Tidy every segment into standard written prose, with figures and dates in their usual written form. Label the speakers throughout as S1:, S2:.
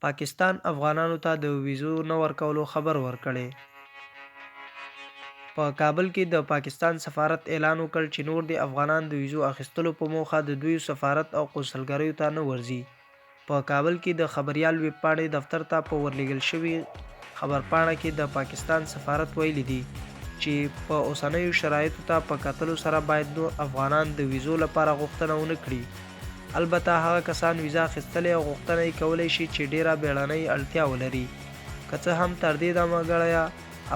S1: پاکستان افغانانو ته د ویزو نه ورکولو خبر ورکړی. په کابل کې د پاکستان سفارت اعلان وکړ چې نور دې افغانان د ویزو اخیستلو په موخه د دوی سفارت او قونسلګریو ته نه ورځي. په کابل کې د خبریال ویبپاڼې دفتر ته په ورلیږل شوې خبرپاڼه کې د پاکستان سفارت ویلي دي چې په اوسنیو شرایطو ته په کتلو سره باید نور افغانان د ویزو لپاره غوښتنه ونه کړي. البته هغه کسان ویزه اخیستلی او غوښتنه یې کولی شي چې ډېره بېړنۍ اړتیا ولري. که څه هم تر دې دمه ګړیه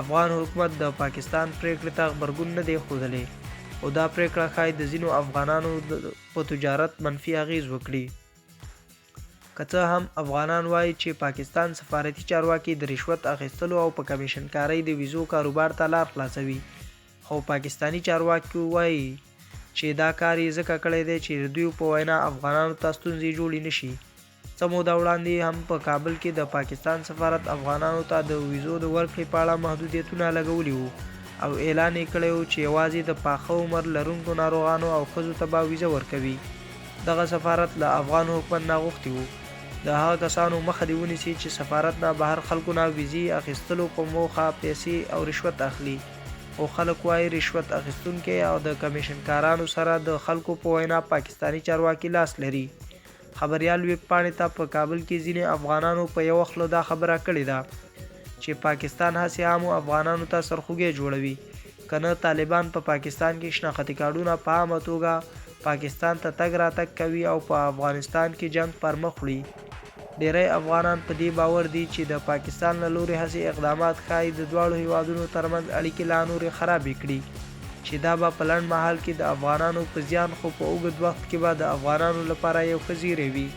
S1: افغان حکومت د پاکستان پرېکړې ته غبرګون نه دی ښودلی، خو دا پرېکړه ښايي د ځینو افغانانو په تجارت منفي اغېز وکړي. که څه هم افغانان وايي چې پاکستان سفارتي چارواکي د رشوت اخیستلو او په کمېشن کارۍ د ویزو کاروبار ته لار خلاصوي، خو پاکستاني چارواکي وايي چې دا کار یې ځکه کړی دی چې د دوی په وینا افغانانو ته ستونزې جوړې نه شي. څه موده وړاندې هم په کابل کې د پاکستان سفارت افغانانو ته د ویزو د ورکړې په اړه محدودیتونه لګولي وو او اعلان یې کړی و چې یوازې د پاخه عمر لرونکو ناروغانو او ښځو ته به ویزه ورکوي. دغه سفارت له افغان حکومت نه غوښتي وو د هغه کسانو مخه دې ونیسي چې سفارت نه بهر خلکو نه ویزې اخیستلو په موخه پیسې او رشوت اخلي. خو خلک وايي رشوت اخیستونکي او د کمیشنکارانو سره د خلکو په وینا پاکستاني چارواکي لاس لري. خبریال ویب پاڼې ته په کابل کې ځینې افغانانو په یوه خوله دا خبره کړې ده چې پاکستان هسې عامو افغانانو ته سرخوږی جوړوي که نه طالبان په پاکستان کې شناختي کارډونه په عامه توګه پاکستان ته تګ راتګ کوي او په افغانستان کې جنګ پرمخ وړي. ډیری افغانان په دې باور دي چې د پاکستان له لورې هسې اقدامات ښايي د دواړو هیوادونو ترمنځ اړیکې لا نورې خرابې کړي چې دا به په لنډ مهال کې د افغانانو په زیان خو په اوږد وخت کې به د افغانانو لپاره یو ښه زیری وي.